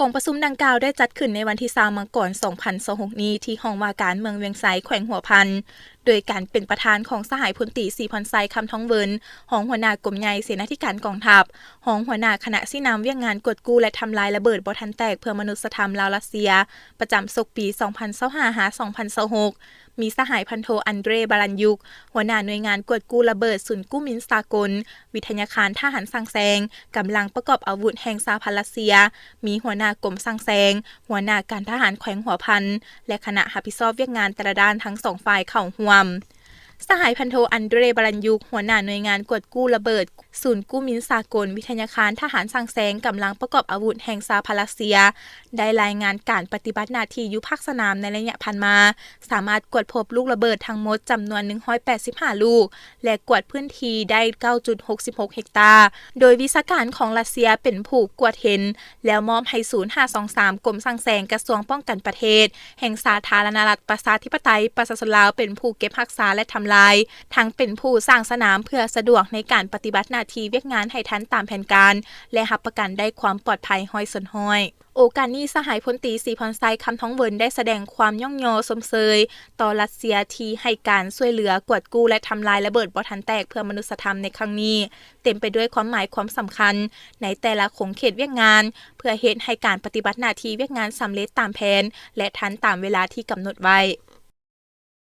ກອງປະຊຸມດັ່ງກ່າວໄດ້ຈັດຂຶ້ນໃນວັນທີຊາວ ມັງກອນ ສອງພັນຊາວຫົກນີ້ ທີ່ຫ້ອງວ່າການເມືອງວຽງໄຊ ແຂວງຫົວພັນ ໂດຍການເປັນປະທານຂອງສະຫາຍພົນຕີ ສີພອນໄຊ ຄຳທອງເວີນ ຮອງຫົວໜ້າກົມໃຫຍ່ເສນາທິການກອງທັບ, ຮອງຫົວໜ້າຄະນະຊີ້ນຳວຽກງານກວດກູ້ ແລະ ທຳລາຍລະເບີດບໍ່ທັນແຕກເພື່ອມະນຸດສະທຳລາວ-ຣັດເຊຍ ປະຈຳສົກປີສອງພັນຊາວຫ້າ ຫາ ສອງພັນຊາວຫົກ, ມີສະຫາຍພັນໂທ ອັນເດຣ ບາລັນຍຸກ ຫົວໜ້າໜ່ວຍງານກວດກູ້ລະເບີດສູນກູ້ມິນສາກົນ, ວິທະຍາຄານທະຫານສ້າງແຊງ, ກຳລັງປະກອບອາວຸດແຫ່ງສະຫະພັນຣັດເຊຍ, ມີຫົວໜ້າກົມສ້າງແຊງ, ຫົວໜ້າການທະຫານແຂວງຫົວພັນ ແລະ ຄະນະຮັບຜິດຊອບວຽກງານແຕ່ລະດ້ານທັງສອງຝ່າຍເຂົ້າຮ່ວມ. ສະຫາຍພັນໂທ ອັນເດຣ ບາລັນຍຸກ ຫົວໜ້າໜ່ວຍງານກວດກູ້ລະເບີດ ສູນກູ້ມິນສາກົນ, ວິທະຍາຄານທະຫານສ້າງແຊງ, ກຳລັງປະກອບອາວຸດແຫ່ງສະຫະພັນຣັດເຊຍ ໄດ້ລາຍງານການປະຕິບັດໜ້າທີ່ຢູ່ພາກສະໜາມໃນໄລຍະຜ່ານມາ, ສາມາດກວດພົບລູກລະເບີດທັງໝົດຈຳນວນໜຶ່ງຮ້ອຍແປດສິບຫ້າລູກ ແລະ ກວດພື້ນທີ່ໄດ້ເກົ້າຈຸດຫົກສິບຫົກເຮັກຕາ, ໂດຍວິຊາການຂອງຣັດເຊຍເປັນຜູ້ກວດເຫັນ ແລ້ວມອບໃຫ້ສູນຫ້າສອງສາມ ກົມສ້າງແຊງ ກະຊວງປ້ອງກັນປະເທດ ແຫ່ງສາທາລະນະລັດ ປະຊາທິປະໄຕ ປະຊາຊົນລາວ ເປັນຜູ້ເກັບຮັກສາ ແລະ ທຳລາຍ, ທັງເປັນຜູ້ສ້າງສະໜາມເພື່ອສະດວກໃນການປະຕິບັດໜ້າທີ່ວຽກງານໃຫ້ທັນຕາມແຜນການ ແລະ ຮັບປະກັນໄດ້ຄວາມປອດໄພຮ້ອຍສ່ວນຮ້ອຍ. ໂອກາດນີ້ ສະຫາຍພົນຕີ ສີພອນໄຊ ຄຳທອງເວີນ ໄດ້ສະແດງຄວາມຍ້ອງຍໍຊົມເຊີຍຕໍ່ຣັດເຊຍທີ່ໃຫ້ການຊ່ວຍເຫຼືອກວດກູ້ ແລະ ທຳລາຍລະເບີດບໍ່ທັນແຕກເພື່ອມະນຸດສະທຳໃນຄັ້ງນີ້ ເຕັມໄປດ້ວຍຄວາມໝາຍຄວາມສຳຄັນໃນແຕ່ລະຂົງເຂດວຽກງານ ເພື່ອເຮັດໃຫ້ການປະຕິບັດໜ້າທີ່ວຽກງານສຳເລັດຕາມແຜນ ແລະ ທັນຕາມເວລາທີ່ກຳນົດໄວ້.